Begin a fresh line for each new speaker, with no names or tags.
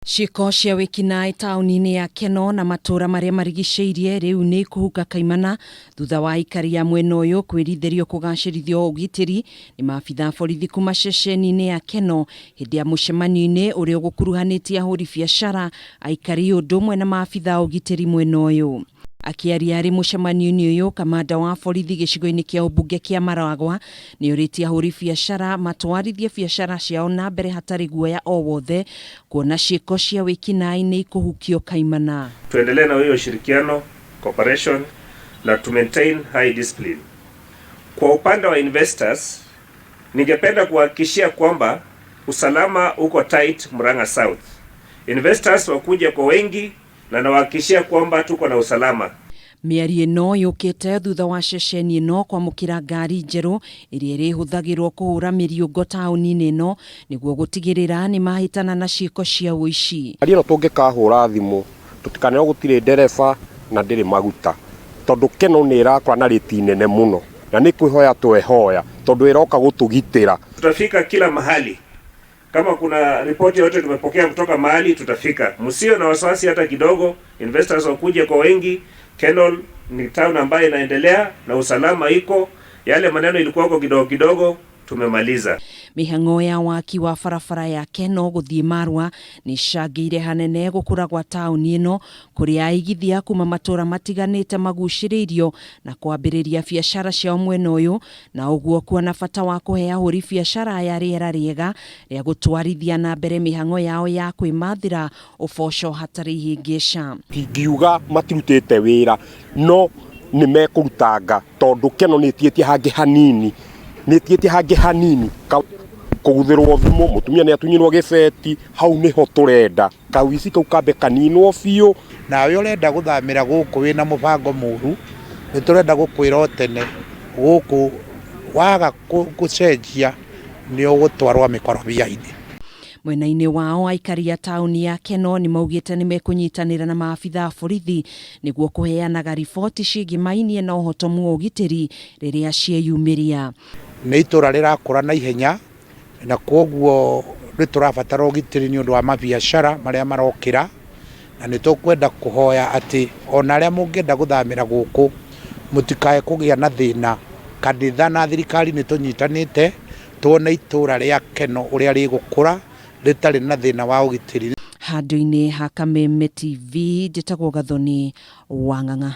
Ciĩko cia wĩkinaĩ taũni-inĩ ya Kenol na matũũra marĩa marigicĩirie rĩu nĩ ikũhuka kaimana thutha wa aikari a mwena ũyũ kwĩrithĩrio kũgacĩrithio ũgitĩri nĩ maabitha a borithi kuma ceceni-inĩ ya Kenol hĩndĩ ya mũcemanio-inĩ ũrĩa ũgũkuruhanĩtie ahũri biacara, aikari ũndũ ũmwe na maabitha a ũgitĩri mwena ũyũ. Akĩaria arĩ mũcemanio-inĩ ũyũ, kamanda wa borithi gĩcigo-inĩ kĩa ũmbunge kĩa Maragwa nĩorĩtie ahũri biacara matwarithie biacara ciao na mbere hatarĩ guoya o wothe kuona ciĩko cia wĩkinaĩ nĩ ikũhukio kaimana.
Tuendelee na hiyo ushirikiano, cooperation na to maintain high discipline. Kwa upande wa investors, ningependa kuhakikishia kwamba usalama uko tight Murang'a South. Investors wakuje kwa wengi na nawahakikishia kwamba tuko na usalama.
Mĩario ĩno yũkĩte thutha wa ceceni ĩno kwamũkĩra ngari njerũ ĩrĩa ĩrĩhũthagĩrwo kũhũra mĩriũngo taũni-inĩ ĩno nĩguo gũtigĩrĩra nĩ mahĩtana na ciĩko cia ũici.
Ngari ĩno tũngĩkahũra thimũ tũtikaneo gũtirĩ ndereba na ndĩrĩ maguta tondũ Kenol nĩ ĩrakũra na rĩti nene mũno na nĩ kwĩhoya twehoya tondũ ĩroka gũtũgitĩra.
Tutafika kila mahali. Kama kuna ripoti yote tumepokea kutoka mahali tutafika. Msio na wasiwasi hata kidogo, investors wakuje kwa wengi. Kenol ni town ambayo inaendelea na usalama iko. Yale maneno ilikuwa huko kidogo kidogo tumemaliza.
Mĩhang'o ya waki wa barabara ya Kenol gũthiĩ Marua nĩ ĩcangĩire hanene gũkũra gwa taũni ĩno kũrĩa aigithia kuma matũra matiganĩte magucĩrĩirio na kwambĩrĩria biacara ciao mwena ũyũ na ũguo kuona bata wa kũhe ahũri biacara aya rĩera rĩega rĩa gũtwarithia na mbere mĩhang'o yao ya kwĩmathĩra ũboco hatarĩ ihĩngĩca.
Tingiuga matirutĩte wĩra no nĩ mekũrutanga tondũ Kenol nĩ ĩtigĩtie hangĩ hanini, nĩ ĩtigĩtie hangĩ hanini kũguthĩrwo thimũ, mũtumia nĩ atunyirwo gĩbeti, hau nĩho tũrenda kawici kau kambe kaninwo biũ.
Nawe ũrenda gũthamĩra gũkũ wĩna mũbango mũru, nĩ tũrenda gũkwĩra o tene gũkũ waga gũcenjia nĩ ũgũtwarwo mĩkorobia-inĩ.
Mwena-inĩ wao aikari a taũni ya Kenol nĩ maugĩte nĩ mekũnyitanĩra na maabitha a borithi nĩguo kũheanaga riboti ciĩgĩmainie na ũhotomu wa ũgitĩri rĩrĩa cieyumĩria.
Nĩ itũra rĩrakũra na ihenya na kwoguo nĩ tũrabatara ũgitĩri nĩ ũndũ wa mabiacara marĩa marokĩra, na nĩ tũkwenda kũhoya atĩ ona arĩa mũngĩenda gũthamĩra gũkũ mũtikae kũgĩa na thĩna. Kanitha na thirikari nĩ tũnyitanĩte tuone itũra rĩa Kenol ũrĩa rĩgũkũra rĩtarĩ na thĩna wa ũgitĩri.
Handũ-inĩ ha Kameme TV njĩtagwo Gathoni wa Ng'ang'a.